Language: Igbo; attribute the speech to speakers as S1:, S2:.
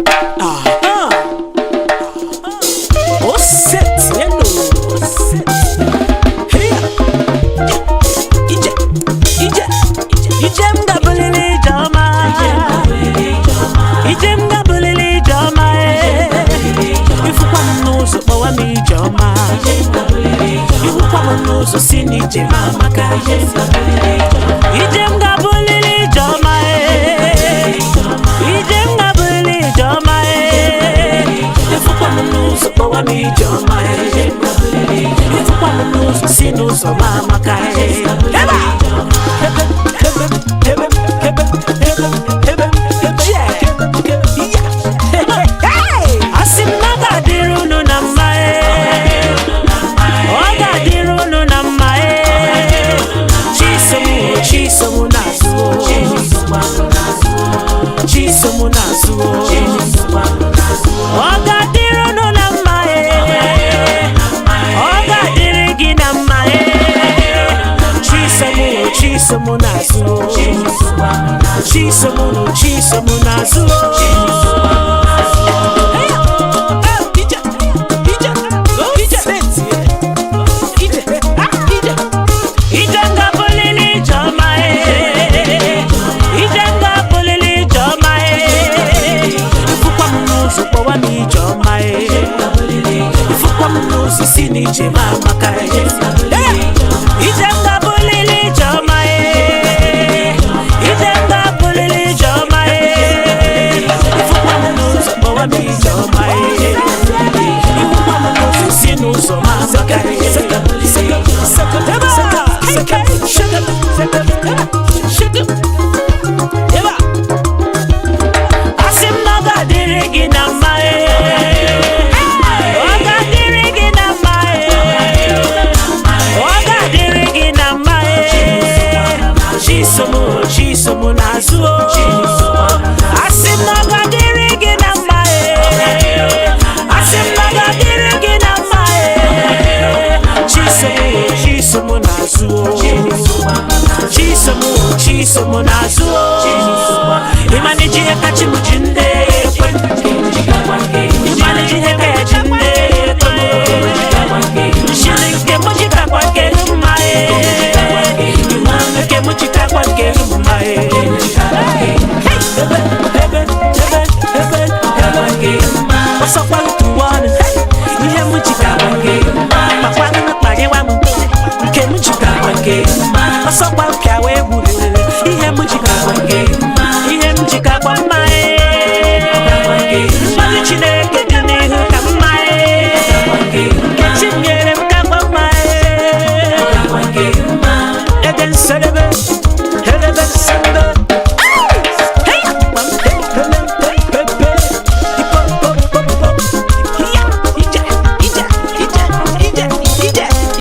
S1: Aha. O setieno. Hey. Ije. Ije. Ije m gabulili ije ọma. Ije m gabulili ije ọma. Ifukwa m n'ụzọ kpọwa m ije ọma. Ihukwa m n'ụzọ si n'ije m amaka. Ije m gabulili ije ọma. Ije m gabulili ije ọma. Ifukwa m n'ụzọ kpọwa m ije ọma. Ifukwa m n'ụzọ si n'ụzọ m amaka. Ebe a! Ebe, ebe, ebe, ebe, ebe, ebe, ebe, yeah. Hey! Asị m na ọ ga-adịrị unu na mma ee. Ọ ga-adịrị unu na mma ee. Chisom o, Chisom n'azụ o. Chisom n'azụ o. Ọ ga-adịrị unu na mma ee. Ọ ga-adịrị gị na mma ee. Chisom o, Chisom n'azụ o. Chisom o, Chisom n'azụ o. Ije nga bulili ije ọma ee. Ije nga bulili ije ọma ee. Ifukwa m n'ụzọ kpọwa m ije ọma ee. Ifukwa m n'ụzọ si n'ije m amaka ee. Ije nga bulili ije ọma ee. Ije nga bulili ije ọma ee. Ifukwa m n'ụzọ kpọwa m ije ọma ee. Ifukwa m n'ụzọ si n'ụzọ m amaka ee. Asị m na ọ ga-adịrị gị na mma ee. Ọ ga-adịrị gị na mma ee. Ọ ga-adịrị gị na mma ee. Chisom o, Chisom n'azụ o. Asị m na ọ ga-adịrị gị na mma ee. Asị m na ọ ga-adịrị gị na mma ee. Chisom o, Chisom n'azụ o. Chisom o, Chisom n'azụ o. Ịmaniji ihe kachi m ji ndị ekwe. Ịmaniji ihe ka eji ndị ekwe. Nshili nke m jikakwa nke mma ee. Nke m jikakwa nke mma ee. Ebe, ebe, ebe, ebe, ebe. Ọsọkwa ntụwanụ, ihe m jikakwa nke mma. Makwanụ mkpanyewa m, nke m jikakwa nke mma. Ọsọkwa mpịawa egwu, ihe m jikakwa nke mma. Ihe m jikakwa mma ee. Mmadụ Chineke dị n'ihu ka mma ee. Nke chi m nyere m kakwa mma ee. Ede nserebe.